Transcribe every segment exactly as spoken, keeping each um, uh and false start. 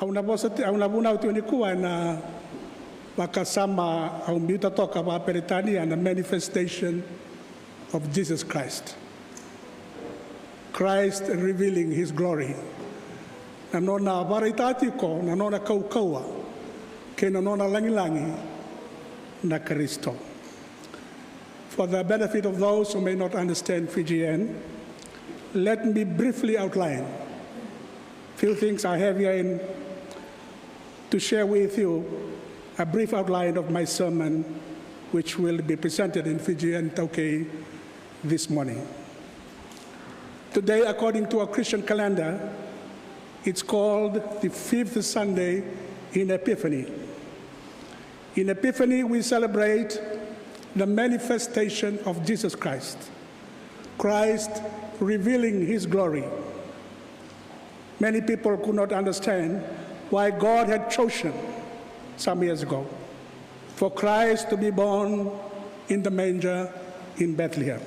Au na vosa ti-, au na vunau tiko nikua ena vakasama au biuta toka vakaperitania na manifestation of Jesus Christ. Christ revealing his glory. Na nona vakaraitaka tiko na nona kaukauwa kei na nona lagilagi na Karisito. For the benefit of those who may not understand Fijian, let me briefly outline few things I have here in, to share with you a brief outline of my sermon, which will be presented in Fijian iTaukei this morning. Today, according to our Christian calendar, it's called the fifth Sunday in Epiphany. In Epiphany, we celebrate the manifestation of Jesus Christ, Christ revealing his glory. Many people could not understand why God had chosen some years ago for Christ to be born in the manger in Bethlehem.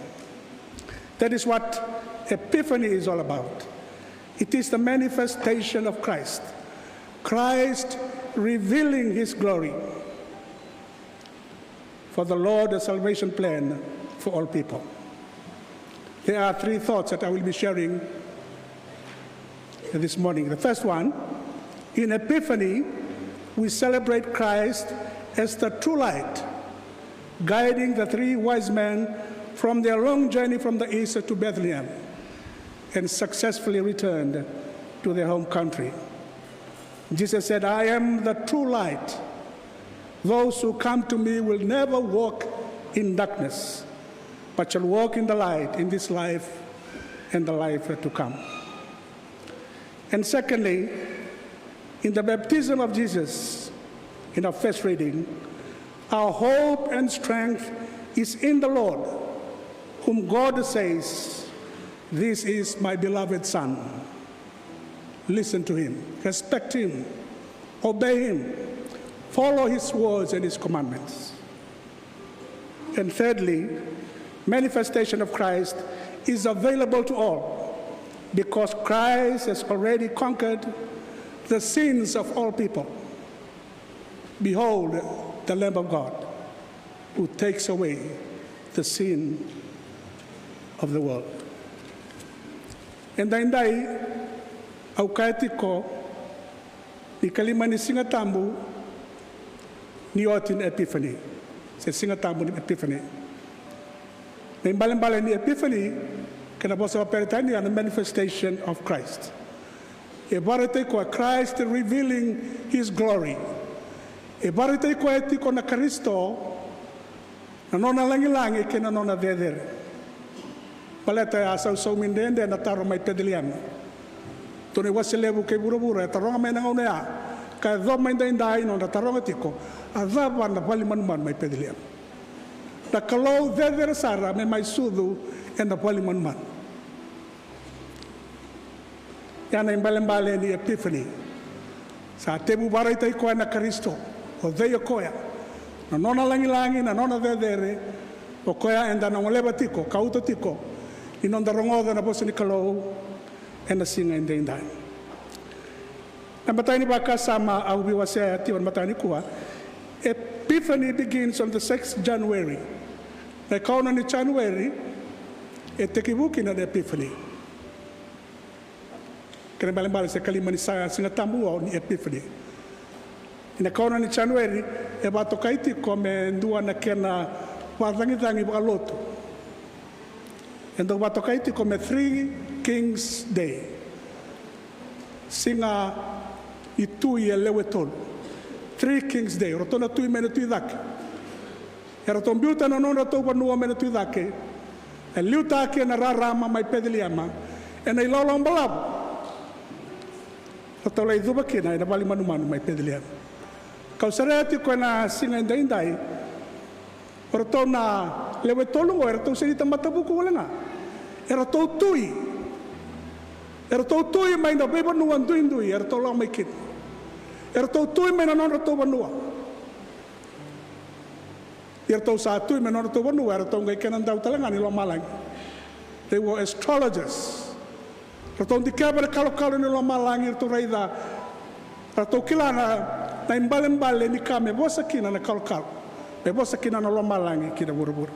That is what Epiphany is all about. It is the manifestation of Christ, Christ revealing his glory for the Lord, a salvation plan for all people. There are three thoughts that I will be sharing this morning. The first one, in Epiphany, we celebrate Christ as the true light, guiding the three wise men from their long journey from the east to Bethlehem and successfully returned to their home country. Jesus said, "I am the true light. Those who come to me will never walk in darkness, but shall walk in the light in this life and the life to come." And secondly, in the baptism of Jesus, in our first reading, our hope and strength is in the Lord, whom God says, "This is my beloved Son." Listen to him, respect him, obey him, follow his words and his commandments. And thirdly, manifestation of Christ is available to all because Christ has already conquered the sins of all people. Behold the Lamb of God who takes away the sin of the world. Edaidai au kaya tiko ni ikalima ni Siga Tabu ni oti na Epiphany, se Siga Tabu ni Epiphany. Na ibalebale ni Epiphany, kei na vosa vakaperitania na manifestation of Christ. E vakaraitaki koya Christ revealing his glory. E vakaraitaki koya tiko na Karisito, na nona lagilagi kei na nona cecere. Baleta a sausaumi dredre na taro mai Peceliema. Tou na iwase levu kei vuravura e taroga mai na gauna ya, ka yacova mai edaidai nodra taroga tiko, a cava na vale ni manumanu mai Peceliema? Na Kalou cecere sara me mai sucu ena vale ni manumanu. Ya na ibalebale ni Epiphany. Sa tevu vakaraitaki koya na Karisito, o cei o koya, na nona lagilagi, na nona cecere, o koya eda na goleva tiko, kauta tiko ni noda rogoca na vosa ni Kalou ena siga edaidai. Na imatai ni vakasama au veiwasea tiko ena mataka nikua. Epiphany begins on the sixth January. Na ikaono ni January e tekivu kina na Epiphany. Kena ibalebale sa ikalima ni sa, Siga Tabu ni Epiphany. Ena ikaono ni January e vakatokai tiko me dua na kena vakacagicagi vakalotu. E dau vakatokai tiko me Three Kings Day. Siga ni tui e lewe tolu. Three Kings Day. O ratou na tui mai na tui cake. Eratou biuta na nodratou vanua mai na tui cake, e liutaka na rarama mai Peceliema ena ilawalawa balavu. Ratou lai cuva kina ena vale ni manumanu mai Peceliema. Kau sarea tiko ena siga edaidai, o ratou na lewe tolu oqo eratou sega ni tamata vuku wale ga. Eratou tui. Eratou tui mai na veivanua duidui eratou lako mai kina. Eratou tui mai na nodratou vanua. Ia ratou sa tui mai na nodratou vanua, eratou qai kena dau tale ga ni lomalagi. They were astrologers. Ratou dikeva na kalokalo ni lomalagi, ratou raica Ratou kila na, na ibalebale ni ka me vosa kina na kalokalo, me vosa kina na lomalagi ki na vuravura.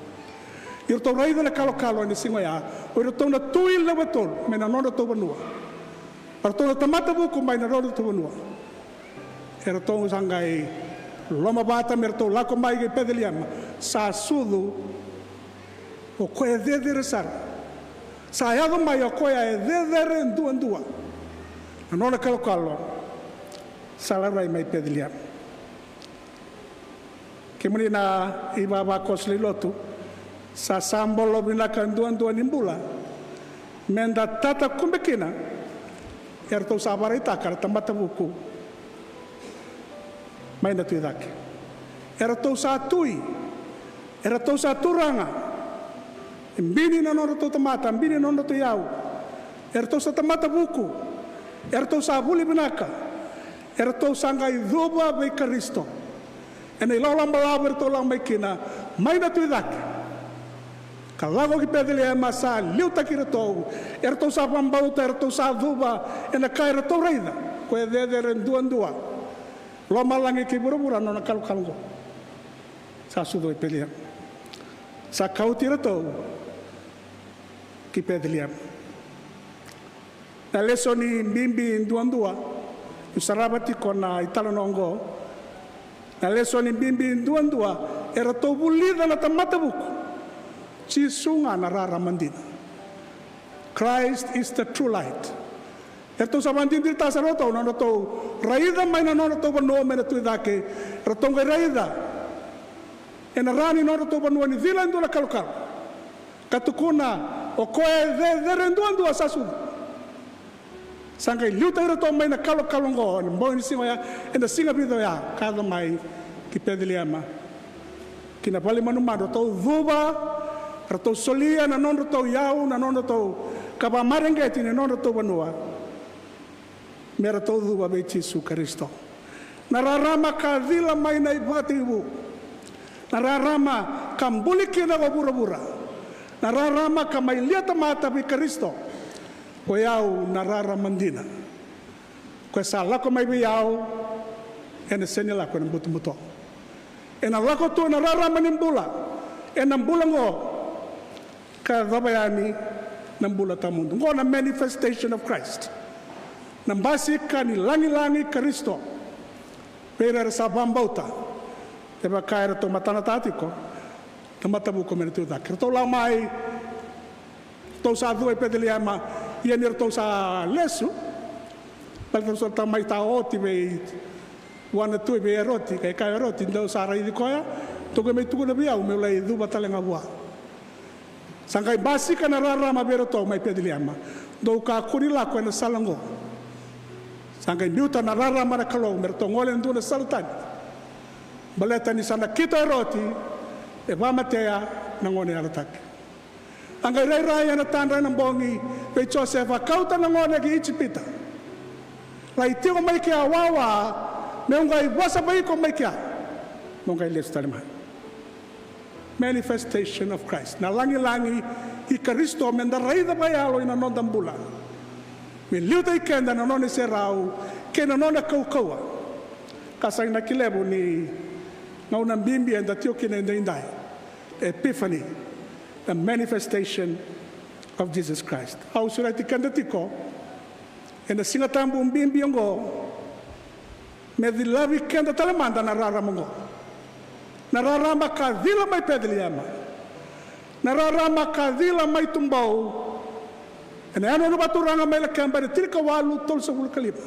Iratou raica na kalokalo ena siga oya, o iratou na tui lewe tolu mai na nodratou vanua. O ratou na tamata vuku mai na nodratou vanua. Eratou sa qai lomavata me ratou lako mai ki Peceliema, sa sucu o koya e cecere sara. Sa yaco mai o koya e cecere duadua. Na nona kalokalo sa laurai mai Peceliema. Kemuni na ivavakoso lewe ni lotu, sa sabolo vinaka duadua ni bula meda tatakube kina. Eratou sa vakaraitaka na tamata vuku mai na Tui Cake. Eratou sa tui, eratou sa turaga. E bini na nodratou tamata, bini na nodratou iyau. Eratou sa tamata vuku, eratou sa vuli vinaka, eratou sa qai cuva vei Karisito. Ena ilawalawa balavu eratou lako mai kina mai na Tui Cake ka lako ki Peceliema, sa liutaki iratou. Eratou sa vakabauta, eratou sa cuva ena ka eratou raica, o koya e cecere duadua, lomalagi kei vuravura, na nona kalokalo oqo. Sa sucu e Peceliema. Sa kauti iratou ki Peceliema. Na lesoni bibi duadua niu sarava tiko na italanoa oqo. Na lesoni bibi duadua, eratou vulica na tamata vuku, Jisu ga na rarama dina. Christ is the true light. Eratou sa vakadinadinataka sara o ratou na nodratou raica mai na nodratou vanua mai na Tui Cake. Eratou qai raica ena ra ni nodratou vanua ni cila e dua na kalokalo, ka tukuna, o koya e cecere duadua sa sucu. Sa qai liutaki iratou mai na kalokalo oqo ena bogi ni siga oya, ena siga vica oya, ka yaco mai ki Peceliema, ki na vale ni manumanu. Ratou cuva, ratou solia na nodratou iyau, na nodratou ka vakamareqeti ni nodratou vanua, me ratou cuva vei Jisu Karisito. Na rarama ka cila mai na ivakatekivu, na rarama ka buli kina ko vuravura, na rarama ka mai lia tamata vei Karisito. O yau na rarama dina. Ko e sa lako mai vei au, ena sega ni lako ena butobuto. Ena lako tu ena rarama ni bula, ena bula oqo, ka yacova yani na bula tawamudu. Oqo na manifestation of Christ. Na basika ni lagilagi Karisito vei ira era sa vakabauta. E vaka eratou matanataka tiko na tamata vuku mai na Tui Cake. Ratou lako mai, ratou sa cuva i Peceliema, ia ni ratou sa lesu, baleta ratou sa mai ta oti vei vua na tui, vei Eroti, ka kaya o Eroti, dou sa raici koya, dou qai mai tukuna vei au meu lai cuva tale ga vua. Sa qai basika na rarama vei iratou mai Peceliema, dou kakua ni lako ena sala oqo. Sa qai biuta na rarama na Kalou me ratou gole ena dua na sala tani, baleta ni sa nakita o Eroti e vakamatea na gone yalataki. A qai rairai ena tadra ena bogi vei Josefa, kauta na gone ki Ijipita. Lai tiko mai kea wawa, meu qai vosa vei iko mai kea, meu qai lesu tale mai. Manifestation of Christ. Na lagilagi i Karisito meda raica vakayalo ena noda bula, me liutaki keda na nona iserau kei na nona kaukauwa. Ka sa inaki levu ni gauna bibi eda tiko kina edaidai. Epiphany, the manifestation of Jesus Christ. Au sureti keda tiko ena Siga Tabu bibi oqo, me cilavi keda tale mada na rarama oqo. Na rarama ka cila mai Peceliema, na rarama ka cila mai Tubou, ena yanuyanu vakaturaga mai Lakeba ena tinikawalu tolusagavulu ka lima.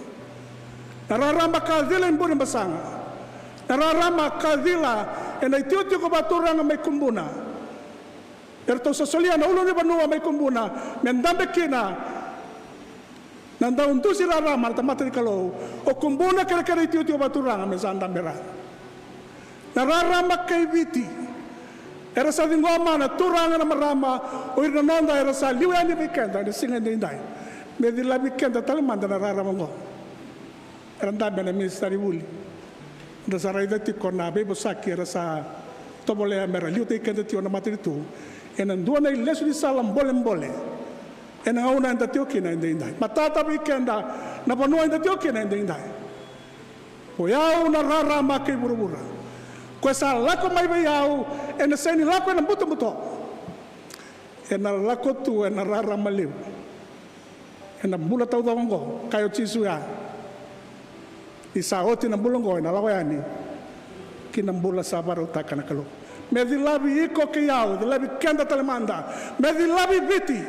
Na rarama ka cila i Burebasaga. Na rarama ka cila ena itikotiko vakaturaga mai Kubuna. Eratou sa solia na ulunivanua mai Kubuna me dabe kina na daudusi rarama na tamata ni Kalou. O Kubuna kei na kena itikotiko vakaturaga me sa dabe rawa. Na rarama kei Viti, era sa ciqoma na turaga na marama, o ira na noda era sa liu yani vei keda ena siga edaidai. Me cilavi keda tale mada na rarama oqo. Era dabe na minisitari vuli. Da sa raica tiko na veivosaki era sa tovolea me ra liutaki keda tiko na matanitu ena dua na ilesu ni sala bolebole ena gauna eda tiko kina edaidai. Matata vei keda na vanua eda tiko kina edaidai. O i au na rarama kei vuravura. Ko e sa lako mai vei au, ena sega ni lako ena butobuto. Ena lako tu ena rarama levu. Ena bula taucoko oqo, kaya o Jisu ya. Ni sa oti na bula oqo, ena lako yani ki na bula sa vakarautaka na Kalou. Me cilavi iko kei au, cilavi keda tale mada. Me cilavi Viti.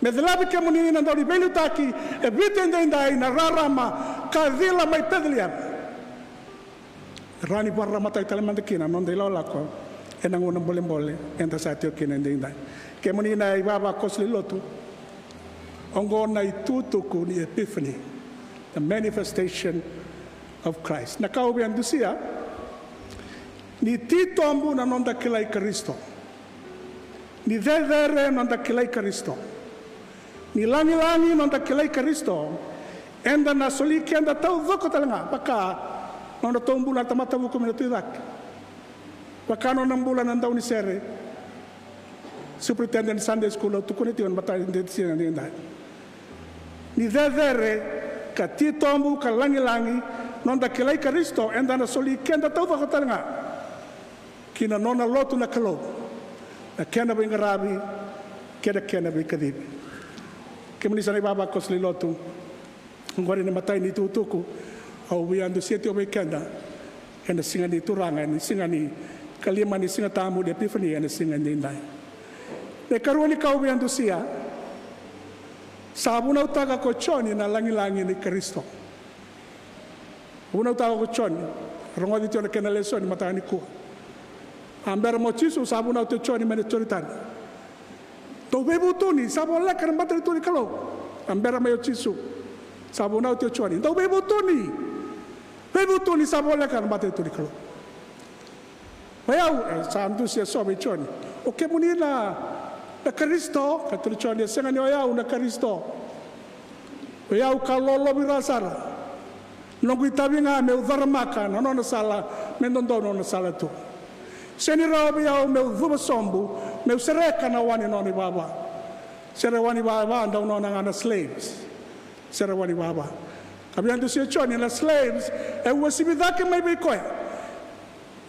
Me cilavi kemuni na dauniveiliutaki e Viti edaidai, na rarama ka cila mai Peceliema. Rawa ni vakararamataki tale mada kina na noda ilakolako ena gauna bolebole eda sa tiko kina edaidai. Kemuni na ivavakoso lewe ni lotu, oqo na itukutuku ni Epiphany, the manifestation of Christ. Na ka au via dusia, ni titobu na noda kilai Karisito. Ni cecere noda kilai Karisito. Ni lagilagi noda kilai Karisito. Eda na soli keda taucoko tale ga vaka nodratou bula na tamata vuku mai na Tui Cake. Vaka nona bula na daunisere, superintendent Sunday school, au tukuna tiko ena mataka ni siga edaidai. Ni cecere ka titobu ka lagilagi noda kilai Karisito, eda na soli keda taucoko tale ga ki na nona lotu na Kalou, na kena veiqaravi kei na kena veikacivi. Kemuni sa na ivavakoso lewe ni lotu, oqori na imatai ni itukutuku au via dusia tiko vei keda ena siga ni Turaga, ena siga ni kalima ni Siga Tabu ni Epiphany, ena siga edaidai. Na ikarua ni ka au via dusia, sa vunautaka ko Joni na lagilagi ni Karisito. Vunautaka ko Joni, rogoci tiko na kena lesoni mataka nikua. A bera mai o Jisu, sa vunauci tiko o Joni mai na Joritani. Dou veivutuni, sa voleka na matanitu ni Kalou. A bera mai o Jisu, sa vunauci tiko o Joni. Dou veivutuni. Veivutuni, sa voleka na matanitu ni Kalou. O i au, e, sa dusi eso vei Joni. O kemuni na, na Karisito, kaya tale o Joni, e sega ni o i au na Karisito. O i au ka lolovira sara. Noqu itavi ga meu caramaka na nona sala, me dodonu na nona sala tu. Sega ni rawa vei au meu cuva sobu, meu sereka na wa ni nona ivava. Sere wa ni vava, dau nona ga na slaves. Sere wa ni vava. Ka via dusi o Joni na slaves, e uasivi cake mai vei koya.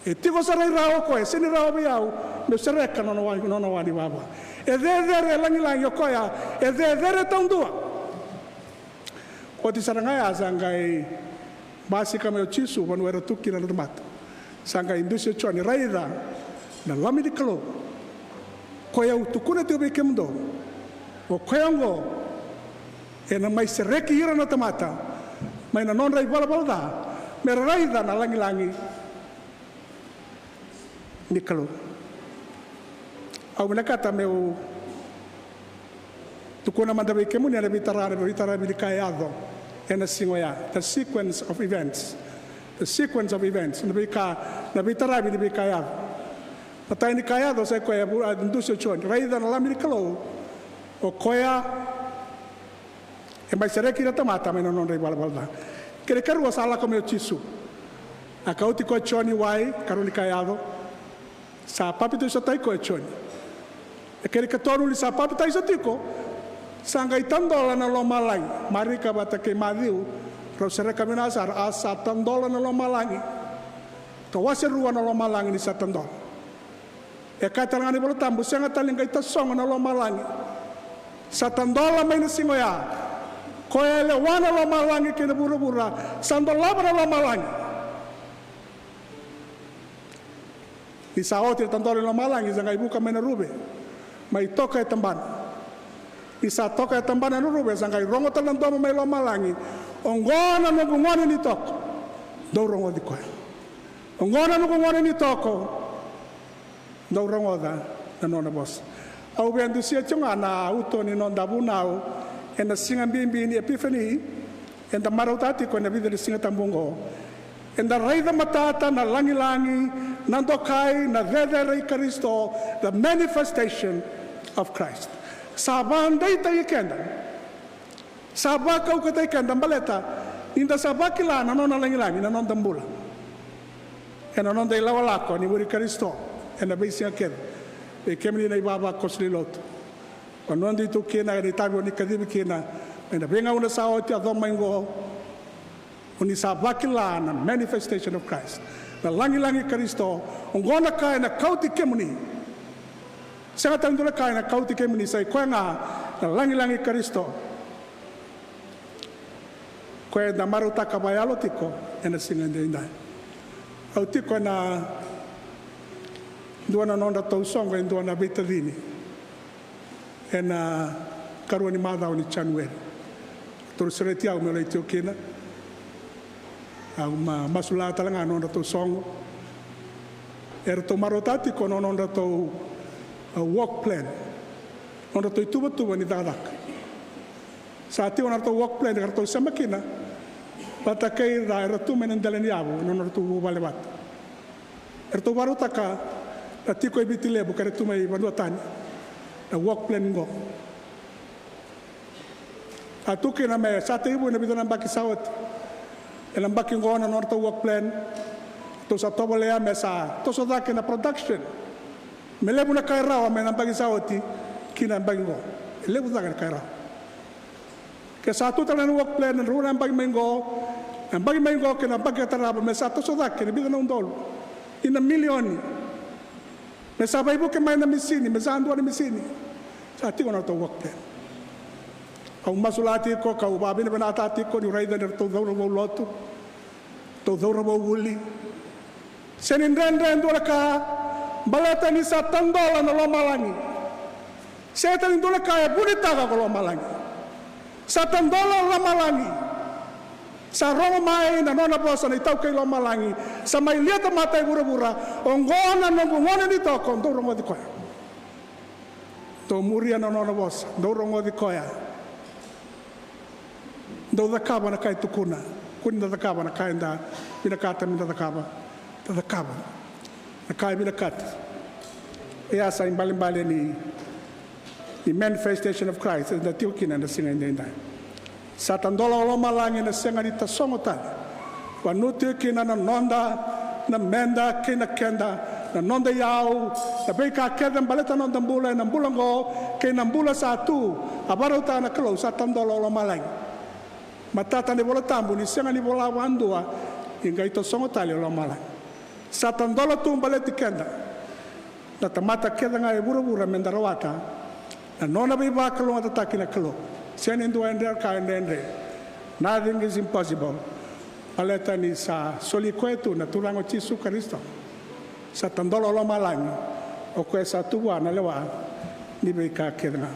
E tiko sara i ra o koya, sega ni rawa vei au meu sereka nona wa, nona wa ni vava. E cecere, e lagilagi o koya, e cecere taudua. Oti sara ga ya sa qai basika mai o Jisu vanua era tu kina na tamata. Sa qai dusi o Joni, raica na Lami ni Kalou. Koya au tukuna tiko vei kemudou. O koya oqo, ena mai sereki ira na tamata mai na nodra ivalavala ca, me ra raica na lagilagi ni Kalou. Au vinakata meu tukuna mada vei kemuni ena veitara, na veitaravi ni ka e yaco ena siga oya. The sequence of events. The sequence of events. Na veika, na veitaravi ni veika e yaco. Na imatai ni ka e yaco sa i koya e vu-, a dusi o Joni. Raica na Lami ni Kalou. O koya e mai sereki ira na tamata mai na nodra ivalavala ca. Kena ikarua sa lako mai o Jisu. A kauti koya o Joni i wai, karua ni ka e yaco. Sa papitaisotaki koya o Joni. E kena ikatolu ni sa papitaiso tiko, sa qai tadola na lomalagi. Marika vata kei Maciu, rau sereka vinaka sara, a sa tadola na lomalagi. Ka wase rua na lomalagi ni sa tadola. E kaya tale ga na iVola Tabu, sega tale ni qai tasogo na lomalagi. Sa tadola mai na siga oya. Koya e lewa na lomalagi kei na vuravura, sa dolava na lomalagi. Ni sa oti na tadola ni lomalagi, sa qai vuka mai na ruve, mai toka e tabana. Ni sa toka e tabana na ruve, sa qai rogo tale na domo mai lomalagi. Oqo na noqu gone ni toko. Dou rogoci koya. Oqo na noqu gone ni toko. Dou rogoca na nona vosa. Au via dusia tiko ga na uto ni noda vunau ena siga bibi ni Epifani, eda marautaka tiko ena vica na Siga Tabu oqo. Eda raica matata na lagilagi, na dokai, na cecere i Karisito, the manifestation of Christ. Sa vakadeitaki keda. Sa vakaukauwataki keda baleta ni da sa vakila na nona lagilagi na noda bula. Ena noda ilakolako ni muri Karisito ena veisiga kece. Vei kemuni na ivavakoso ni lotu, vanua o ni tu kina, ena itavi o ni kacivi kina, ena veigauna sa oti, yaco mai oqo. O ni sa vakila na manifestation of Christ, na lagilagi Karisito. Oqo na ka ena kauti kemuni. Sega tale dua na ka ena kauti kemuni, sa i koya ga na lagilagi Karisito. Koya eda marautaka vakayalo tiko ena siga edaidai. Au tiko ena dua na nodratou soqo e dua na veitacini ena karua ni macawa ni January. Ratou sereti au meu lai tiko kina. Au ma, masulaka tale ga na nodratou soqo. Eratou marautaka tiko na nodratou, uh, work plan, nodratou ituvatuva ni cakacaka. Sa tiko na nodratou work plan ka ratou sema kina vata kei ira era tu mai na dela ni yavu, na nodratou vuvale vata. Eratou vakarautaka na tiko e Viti Levu ka ra tu mai vanua tani na work plan qo. A tu kina me sa tekivu ena vica na yabaki sa oti. Ena yabaki qo na nodratou work plan, ratou sa tovolea me sa toso cake na production, me levu na ka e rawa mai na yabaki sa oti ki na yabaki qo. E levu cake na ka e rawa. Ke sa tu tale na work plan ena rua na yabaki mai qo, na yabaki mai qo kei na yabaki ka tarava, me sa toso cake na vica na udolu, ina milioni. Me sa vaivuke mai na misini, me sa dua na misini. Sa tiko na nodratou work plan. Au masulaka tiko, kau vakavinavinakataka tiko niu raica ni ratou cauravou lotu, ratou cauravou vuli. Sega ni dredre e dua na ka, baleta ni sa tadola na lomalagi. Sega tale ni dua na ka e vunitaka ko lomalagi. Sa tadola na lomalagi. Sa rogo mai na nona vosa na itaukei lomalagi. Sa mai lia tamata e vuravura. Oqo na noqu gone ni toko, dou rogoci koya. Dou muria na nona vosa, dou rogoci koya. Dou cakava na ka e tukuna. Kua ni da cakava na ka eda vinakata me da cakava. Da cakava na ka e vinakati. Ia sa ibalebale ni, ni manifestation of Christ eda tiko kina ena siga edaidai. Sa tadola o lomalagi, ena sega ni tasogo tale. Vanua tiko kina na noda, na meda kei na keda, na noda iyau, na veika kece baleta na noda bula ena bula oqo kei na bula sa tu, a vakarautaka na Kalou, sa tadola o lomalagi. Matata na iVola Tabu ni sega ni vola vakadua ni qai tasogo tale o lomalagi. Sa tadola tu baleti keda na tamata kece ga e vuravura, meda rawata na nona veivakalougatataki na Kalou. Sega ni dua e dredre, ka e dredre. Nothing is impossible. Baleta ni sa soli koya tu na Turaga o Jisu Karisito. Sa tadola o lomalagi, o koya sa tu vua na lewa ni veika kece ga.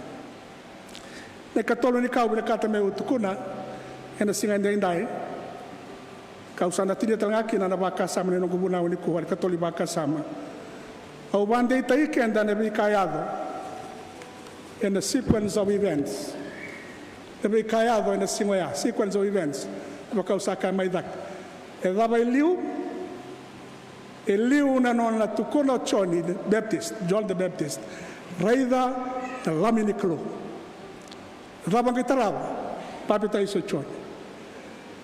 Na ikatolu ni ka au vinakata meu tukuna ena siga edaidai, kau sa na tinia tale ga kina na vakasama ni noqu vunau nikua, na ikatolu ni vakasama. Au vakadeitaki keda ena veika yaco, ena sequence of events. Na veika yaco ena siga oya, sequence of events. Vaka au sa kaya mai cake, e cava e liu? E liu na nona tukuna o Joni the Baptist, John the Baptist, raica na Lami ni Kalou. Cava qai tarava? Papitaiso o Joni.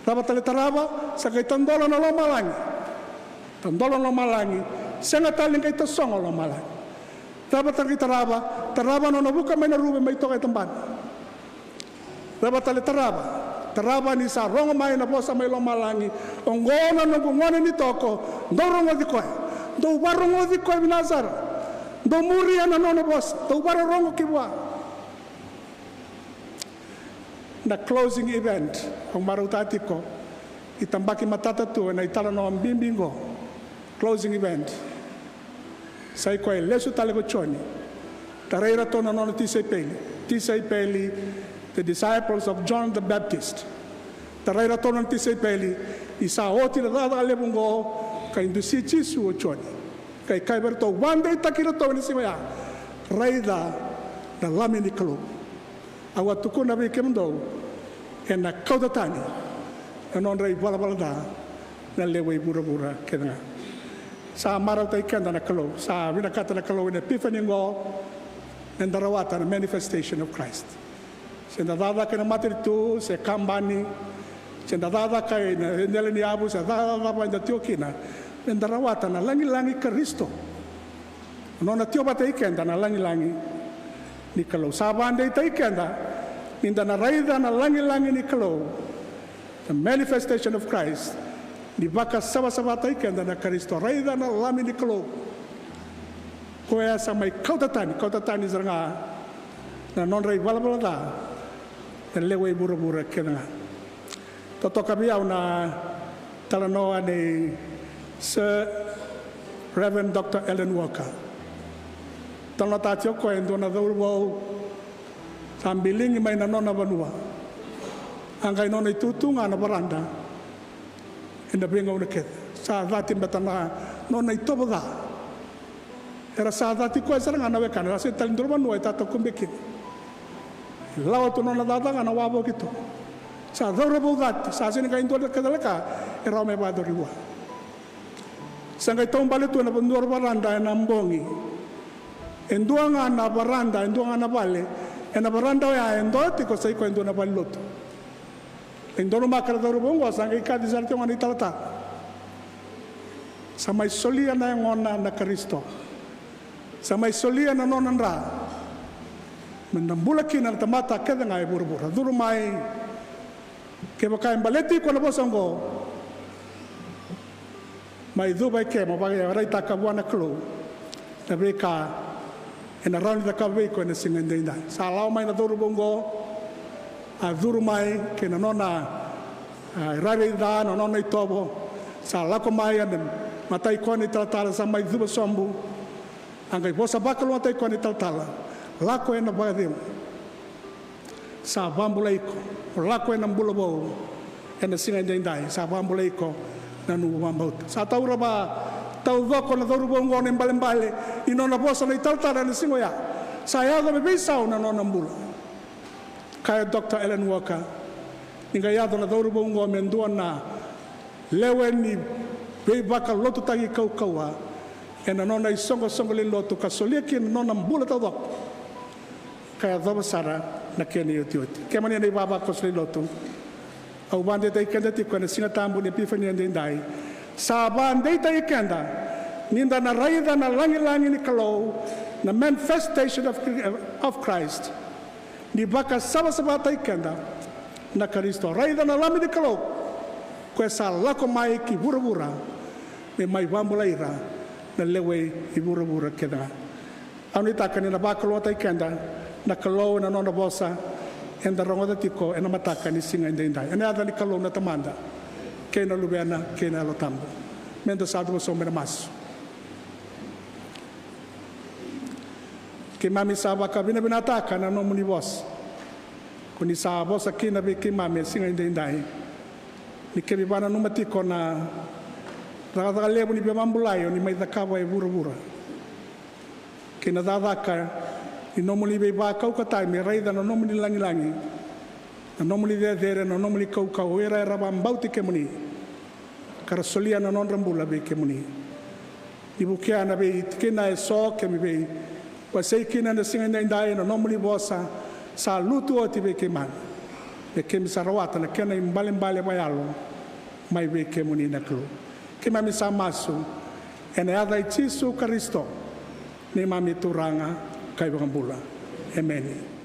Cava tale tarava? Sa qai tadola na lomalagi. Tadola na lomalagi. Sega tale ni qai tasogo lomalagi. Cava tale qai tarava? Tarava na nona vuka mai na ruve mai toka e tabana. Cava tale tarava? Tarava ni sa rogo mai na vosa mai lomalagi, oqo na noqu gone ni toko, dou rogoci koya. Dou varogoci koya vinaka sara. Dou muria na nona vosa, dou vakarorogo ki vua. Na closing event au marautaka tiko, itabaki matata tu ena italanoa bibi qo. Closing event. Sa i koya e lesu tale ko Joni. Tarai iratou na nona tisaipeli. Tisaipeli, the disciples of John the Baptist. Tarai iratou na nona tisaipeli, ni sa oti na cakacaka levu oqo, ka dusi Jisu o Joni. Ka kaya vei iratou, vakadeitaki iratou ena siga oya, raica na Lami ni Kalou. Au a tukuna vei kemudou, ena kauta tani na nodra ivalavala ca na lewe i vuravura kece ga. Sa marautaki keda na Kalou, sa vinakata na Kalou ena Epiphany oqo, meda rawata na manifestation of Christ. Se da cakacaka ena matanitu, se kabani, se da cakacaka ena dela ni yavu, se cakacaka cava eda tiko kina, meda rawata na lagilagi Karisito. Nona tiko vata kei keda na lagilagi ni Kalou. Sa vakadeitaki keda ni da na raica na lagilagi ni Kalou. The manifestation of Christ, ni vakasavasavataki keda na Karisito. Raica na Lami ni Kalou, koya sa mai kauta tani, kauta tani sara ga na nodra ivalavala ca na lewe i vuravura kece ga. Totoka vei au na talanoa nei Sir Reverend Doctor Alan Walker. Talanoataka tiko o koya e dua na cauravou sa biligi mai na nona vanua. A qai nona itutu ga na varada ena veigauna kece. Sa cati beta na nona itovo ca. Era sa cati koya sara ga na wekana, era sega tale ni dua na vanua e tatakube kina. Lawa tu nona caca ga na wavoki tu. Sa cauravou cati, sa sega ni qai dua na ka e rawa me vakayacori vua. Sa qai taubale tu ena dua na varada ena bogi. E dua ga na varada, e dua ga na vale ena varada oya e dola tiko, sa i koya e dua na valelotu. E donumaka na cauravou oqo, sa qai kaci sara tiko ga na italatala. Sa mai solia na yagona na Karisito. Sa mai solia na nona dra me na bula kina na tamata kece ga e vuravura. Curu mai, kevaka e baleti iko na vosa oqo, mai cuva e ke, mo vakaraitaka vua na Kalou na veika ena rawa ni cakava vei iko ena siga edaidai. Sa lawa mai na cauravou oqo, a curu mai kei na nona, a, rairai ca, na nona itovo. Sa lako mai ena matai koya na italatala, sa mai cuva sobu. A qai vosa vakalougatataki koya na italatala: Lako ena vakacegu. Sa vakabulai iko. O lako ena bula vou ena siga edaidai. Sa vakabulai iko na nomu vakabauta. Sa taura vakataucoko na cauravou oqo na ibalebale ni nona vosa na italatala ena siga oya. Sa yaco me veisau na nona bula. Kaya o Doctor Alan Walker, ni qai yaco na cauravou oqo me dua na lewe ni veivakalotutaki kaukauwa ena nona isoqosoqo lewe ni lotu, ka solia kina na nona bula taucoko. Ka yacova sara na kena iotioti. Kemuni na ivavakoso lewe ni lotu, au vakadeitaki keda tiko ena Siga Tabu ni Epifani edaidai. Sa vakadeitaki keda ni da na raica na lagilagi ni Kalou, na manifestation of, of Christ. Ni vakasavasavataki keda na Karisito. Raica na Lami ni Kalou, koya sa lako mai ki vuravura me mai vakabulai ira na lewe i vuravura kece ga. Au nuitaka ni na vakalougatataki keda na Kalou ena nona vosa eda rogoca tiko ena mataka ni siga edaidai. Ena yaca ni Kalou na Tamada, kei na Luvena, kei na Yalo Tabu. Meda sa cuva sobu ena masu. Keimami sa vakavinavinakataka na nomuni vosa ko ni sa vosa kina vei keimami e siga edaidai. Ni keimami vakananuma tiko na cakacaka levu ni veivakabulai o ni mai cakava e vuravura, kei na cakacaka ni nomuni veivakaukauataki me raica na nomuni lagilagi, na nomuni cecere, na nomuni kaukauwa o ira era vakabauti kemuni, ka ra solia na nodra bula vei kemuni. Ni vukea na veitikina eso keimami veiwasei kina ena siga edaidai, na nomuni vosa sa lutu oti vei keimami, me keimami sa rawata na kena ibalebale vakayalo mai vei kemuni na Kalou. Keimami sa masu ena yaca i Jisu Karisito, neimami Turaga ka iVakabula. Emeni.